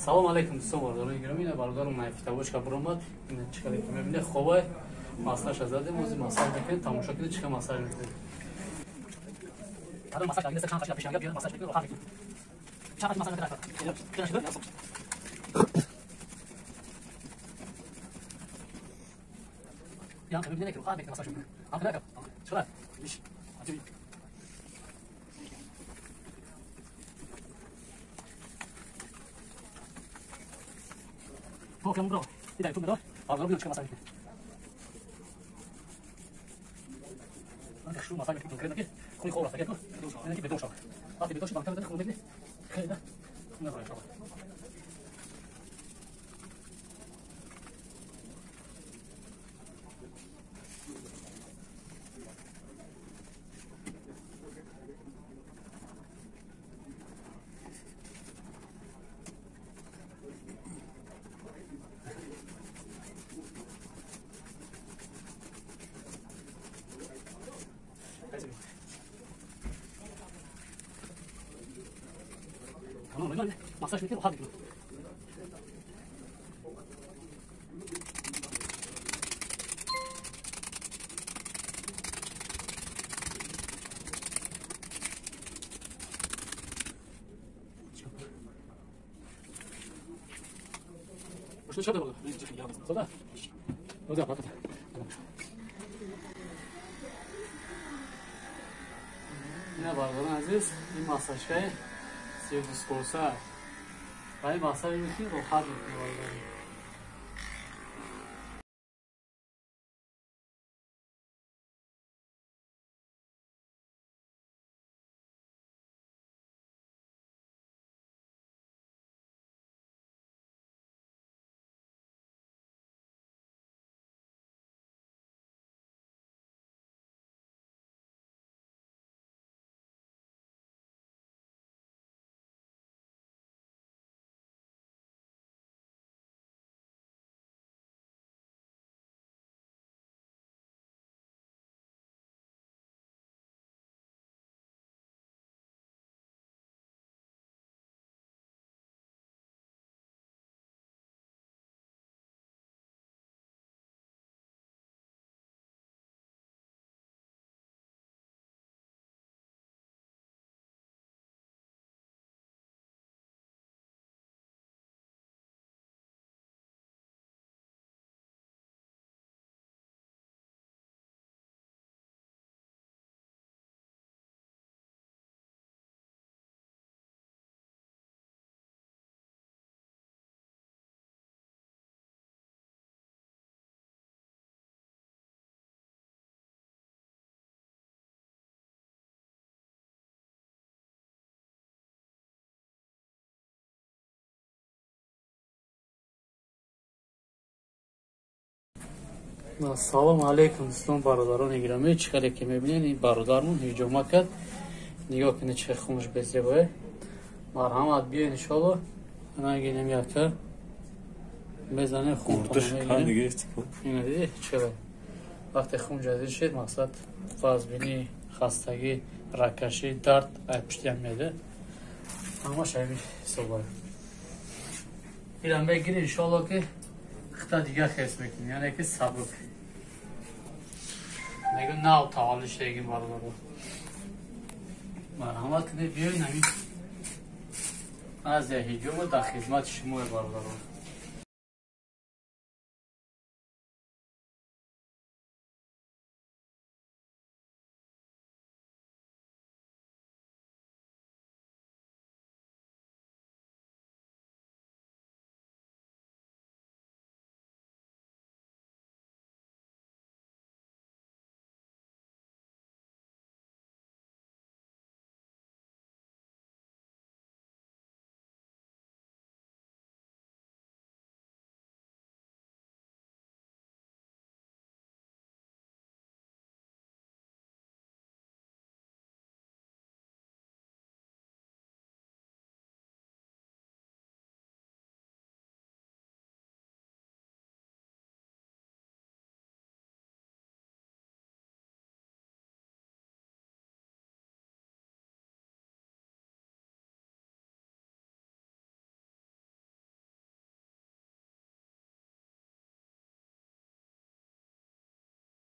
Салом алейкум дӯстон, бародарони гиромӣ. Ина бародарум найфитабочка буромад. Ина чӣ хеле ки мебинед, хобай массажа задем, ози массаж мекунем, тамошо кунед чӣ хел массаж мекунем. Массаж кардем, чанд қашла пешанга биё массаж мекунем, роҳат мекунем. Чанд қашла массаж мекунем. Ян мебинед ки роҳат мекунем массаж мекунем. Ан чӣ иш аҷиб. Бо кам бро. Идай ту медор. Бародаро бинам чӣ массаж мекунем. Шу массаж мекунем конкретно ки хуни хоб рафта ку. Ина ки бедор шав. Вақте бедор шуд, банка мезанӣ, хун мегирӣ. Хеле да. Хун набарад иншоалло. Массаж мекунем, роҳат мекунем. Ина бародарон азиз, ин массажкаи 32 курса. Вале массаж мекунӣ, роҳат мекунӣ бародарон. Салом алейкум дӯстон, бародарони гиромӣ. Чӣ хеле ки мебинед, ин бародармон ҳиҷома кард. Нигоҳ кунед, чӣ хунаш безебое. Марҳамат, биёед, иншоалло. Нагинем, якта мезанем, хун. Ина диди, чӣ хеле вақте хун ҷазир шид, мақсад вазбинӣ, хастагӣ, рагкашӣ, дард ай пуштиам меяд. Ҳамаш ҳамин ҳисобае. Ира мегири, иншоалло, ки хита дигар хес мекунӣ, яъне ки сабук. Мегӯ нав таваллуд шудагӣ бародаро. Марҳамат кунед, биёед, ҳамин Азия ҳиҷоба дар хизмати шумое, бародаро.